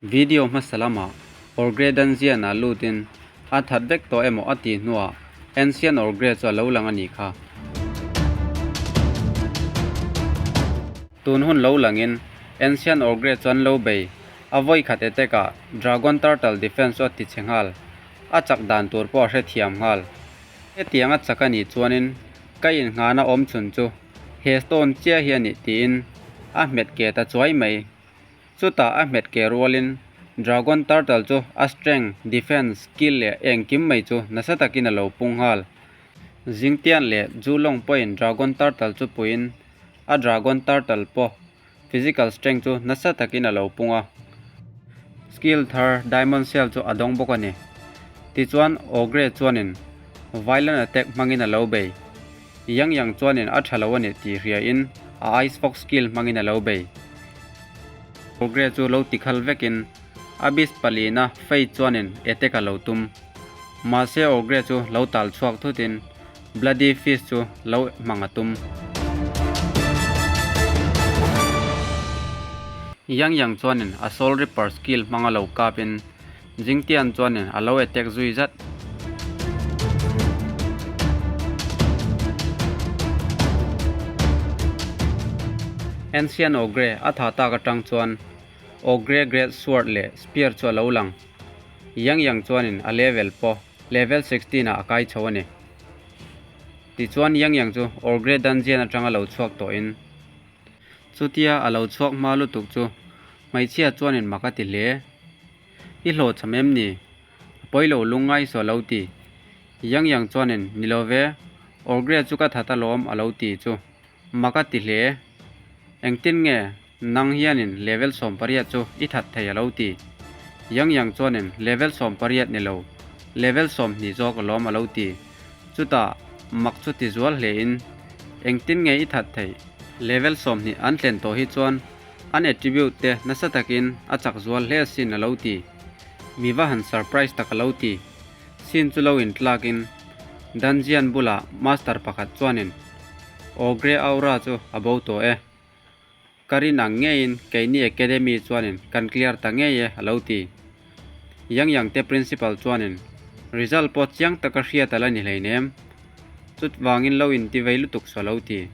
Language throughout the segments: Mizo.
Video hmasa lamah Orgre Dungeon-ah lutin a that vek tawh emaw a tih hnuah Ancient Orgre chu a lo lang a nih kha. Tun hun lo langin Ancient Orgre chu an lo bei a vawi khat attack-ah Dragon Turtle defense chu a ti chhe nghal, a chak dan tur pawh a hrethiam nghal. Hetiang a chak a nih chuanin ka innghahna awm chhun chu he stone chiah hi a nih tiin a hmet ke ta chuai mai. Chutah a hmet ke rualin Dragon Turtle chu a strength, defense, skill leh engkim mai chu nasa takin a lo pung nghal. Zingtian leh Julong pawhin Dragon Turtle chu puiin a Dragon Turtle pawh physical strength chu nasa takin a lo pung a. Skill thar Diamond Shell chu a dawng bawk a ni. Tichuan Ogre chuanin Violent Attack hmangin a lo bei. Yang Yang chuanin a tha lo a nih tih hriain a Ice Fox skill hmangin a lo bei. Ogre chu lo tikhal vekin Abyss palina Fei chuanin attack a lo tum. Mahse Ogre chu lo tal chhuak thutin Bloody Fist chu lo hmang a tum. Yang Yang chuanin a Soul Ripper skill hmanga lo kapin Jingtian chuanin a lo attack zui zat. Ancient Ogre a tha tak atang chuan Ogre Great Sword leh Spear chu a lo lang. Yang Yang chuanin a level pawh level 16 ah a kai chho a ni. Tichuan Yang Yang chu Ogre Dungeon atanga lo chhuak tawhin chutia a lo chhuak hma lutuk chu hmeichhia chuanin mak a ti hle. I hlawhchham em ni? A pawi lo lungngai saw lo ti. Yang Yang chuanin, Ni lo ve, Orgre chu ka that alawm a lo ti chu. Mak a ti hle. Engtin nge nang hianin level 18 chu i that thei a lo ti. Yang Yang chuanin, Level 18 ni lo, level 20 zawk alawm a lo ti. Chutah mak chu ti zual hlein, Engtin nge i that theih? Level 20 an thlen tawh hi chuan An attribute te nasa takin a chak zual hle asin a lo ti. Mi va han surprise tak a lo ti. Sin chu lo intlakin Dungeon bulah master pakhat chuanin Ogre aura chu a bo tawh e. Ka rin ang ngeiin keini academy chuanin kan clear ta ngei e a lo ti. Yang Yang te principal chuanin result pawh chiang taka hriat a la ni hleinem. Chutvangin lo intivei lutuk saw lo ti.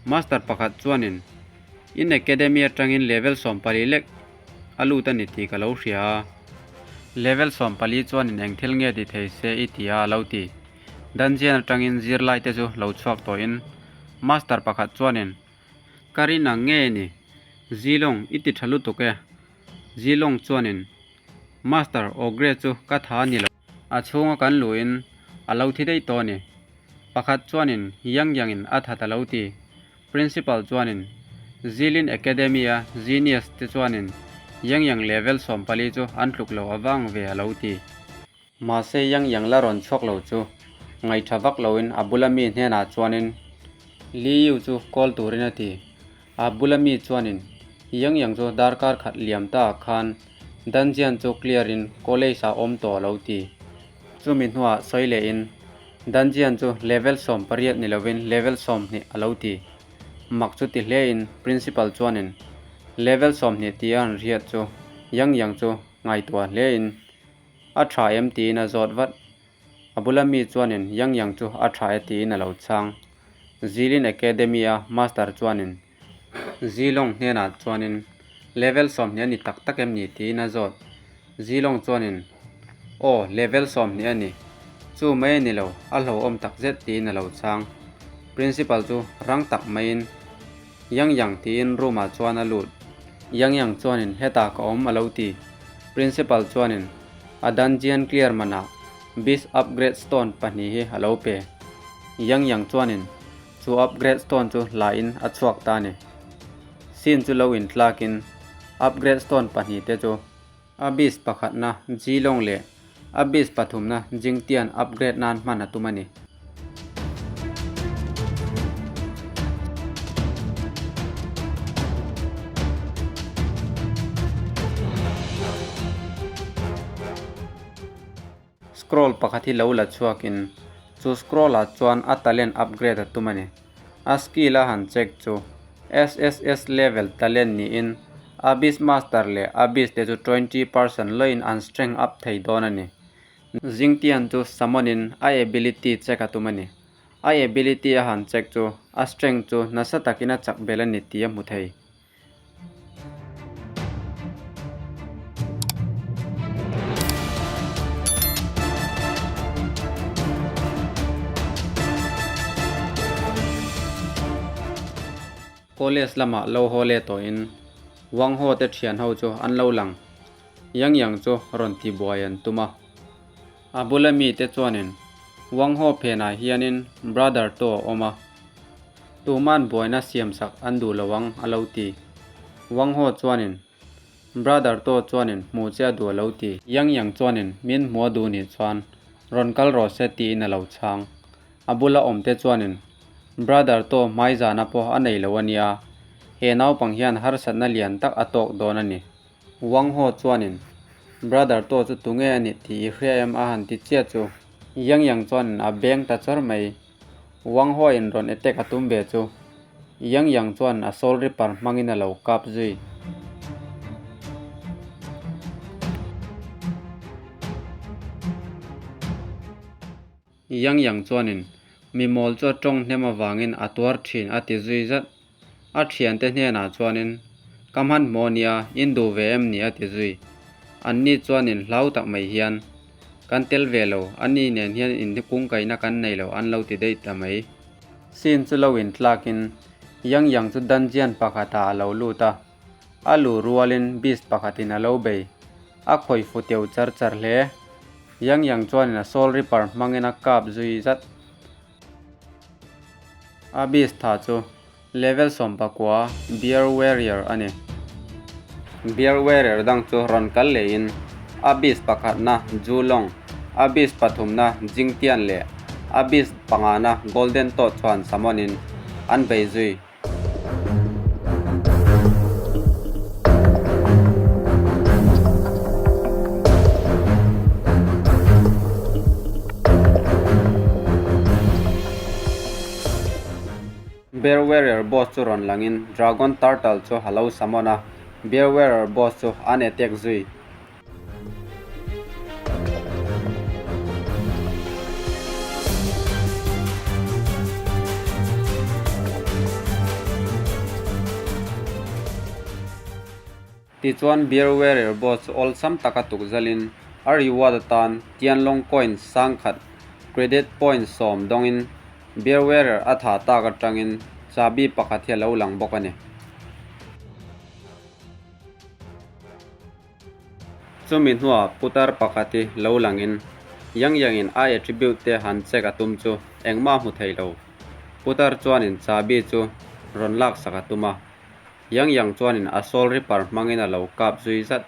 Master pakhat chuanin In academy atangin level 14 lek a lut a ni tih ka lo hria a. Level 14 chuanin eng thil nge ti thei se i ti a a lo ti. Dungeon atangin zirlai te chu lo chhuak tawhin master pakhat chuanin ka rin ang nge ni Zilong i ti tha lutuk e. Zilong chuanin master Ogre chu ka tha a ni lo. A chhunga kan luhin a lo thi daih tawh a ni. Pakhat chuanin Yang Yang-in a that a lo ti. Principal chuanin Zilin Academy-a genius te chuanin Yang Yang level 14 chu an tluk lo avang ve a lo ti. Mahse Yang Yang la rawn chhuak lo chu ngaihṭha vak loin a bula mi hnenah chuanin Li Yu chu call turin a ti. A bula mi chuanin Yang Yang chu darkar khat liam ta ah khan Dungeon chu clear in college ah awm tawh a lo ti. Chumi hnuah sawi leh in Dungeon chu level 18 ni lovin level 20 a lo ti. Mak chu ti hle in principal chuanin level 20 tia an hriat chu Yang Yang chu ngaihtuah hle in a tha em tiin a zawt vat. A bula mi chuanin Yang Yang chu a tha e tiin a lo chhang. Zilin Academy-a master chuanin Zilong hnenah chuanin level 20 a ni tak tak em ni tiin a zawt. Zilong chuanin Aw, level 20 a ni. Chu mai a ni lo, a hlauhawm tak zet tiin a lo chhang. Principal chu rang tak maiin Yang Yang tiin room-ah chuan a lut. Yang Yang chuanin hetah ka awm a lo ti. Principal chuanin a dungeon clear manah Beast Upgrade Stone pahnih hi a lo pe. Yang Yang chuanin chu upgrade stone chu hlain a chhuak ta a ni. Scene chu lo intlakin upgrade stone pahnih te chu a beast pakhatna Jilong leh a beast pathumna Jingtian upgrade nan hman a tum a ni. Scroll pakhat hi lo la chhuakin chu scroll ah chuan a talent upgrade a tum a ni. A skill a han check chu SSS level talent niin Abyss Master leh Abyss te chu 20% loin an strength up thei dawn a ni. Jingtian chu summon in a ability check a tum a ni. A ability a han check chu a strength chu nasa takin a chak belh a ni tih a hmu thei. College lamah lo haw leh tawhin Wang Ho te thian ho chu an lo lang Yang Yang chu rawn ti buai an tum a. A bula mite chuanin Wang Ho phenah hianin Brother To a awm a. Tuman buaina siamsak an duh lo ang a lo ti. Wang Ho chuanin, Brother To chuanin hmuh che a duh a lo ti. Yang Yang chuanin min hmuh a duh nih chuan rawn kal rawh se tiin a lo chhang. A bula awmte chuanin, Brother To hmaizana pawh a nei lo a nia, he naupang hian harsatna lian tak a tawk dawn a ni. Wang Ho chuanin, Brother To chu tunge a nih tih i hria em a han ti chiah chu Yang Yang chuanin a beng ta chawr mai. Wang Ho in rawn attack a tum ve chu Yang Yang chuan a Soul Reaper hmangin a lo kap zui. Yang Yang chuanin mi mawl chu a tawng hnem avangin a tuar thin a ti zui zat. A thiante hnenah chuanin, Ka hmanhmawh nia, in duh ve em ni? a ti zui. Anni chuanin hlau tak mai hian, Kan tel ve lo, ani nen hian in kungkaihna kan nei lo an lo ti daih ta mai. Scene chu lo intlakin Yang Yang chu dungeon pakhatah a lo lut a, a luh rualin beast pakhatin a lo bei. A khawih fu teu char char hle. Yang Yang chuanin a Soul Reaper hmangin a kap zui zat. A beast tha chu level 19 Bear Warrior a ni. Bear Warrior dang chu rawn kal lehin a beast pakhatna Zhulong, a beast pathumna Jingtian leh a beast pangana Golden Toad chuan summon in an bei zui. Bear Warrior boss chu rawn langin Dragon Turtle chu a lo summon a, Bear Warrior boss chu an attack zui. Tichuan Bear Warrior boss chu awlsam taka tukzalin a reward atan Tianlong coin sangkhat credit point 10 dawngin Bear Warrior a tha tak atangin chahbi pakhat hi a lo lang bawk a ni. Chumi hnuah putar pakhat hi lo langin Yang Yang-in a attribute te han check a tum chu engmah a hmu thei lo. Putar chuanin chahbi chu rawn laksak a tum a, Yang Yang chuanin a Soul Reaper hmangin a lo kap zui zat.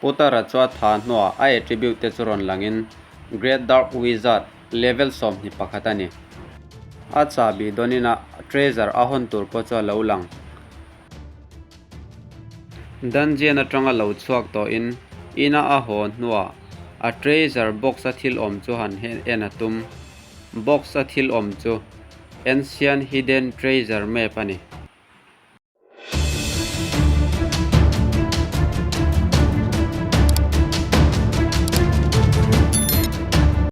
Putara chu a tha hnuah a attribute te chu rawn langin Great Dark Wizard level 21 a ni. A chahbi dawnin a treasure a hawn tur pawh chu a lo lang. Dungeon atanga lo chhuak tawhin ina a haw hnuah a treasure box a thil awm chu han en a tum. Box a thil awm chu Ancient Hidden Treasure Map a ni.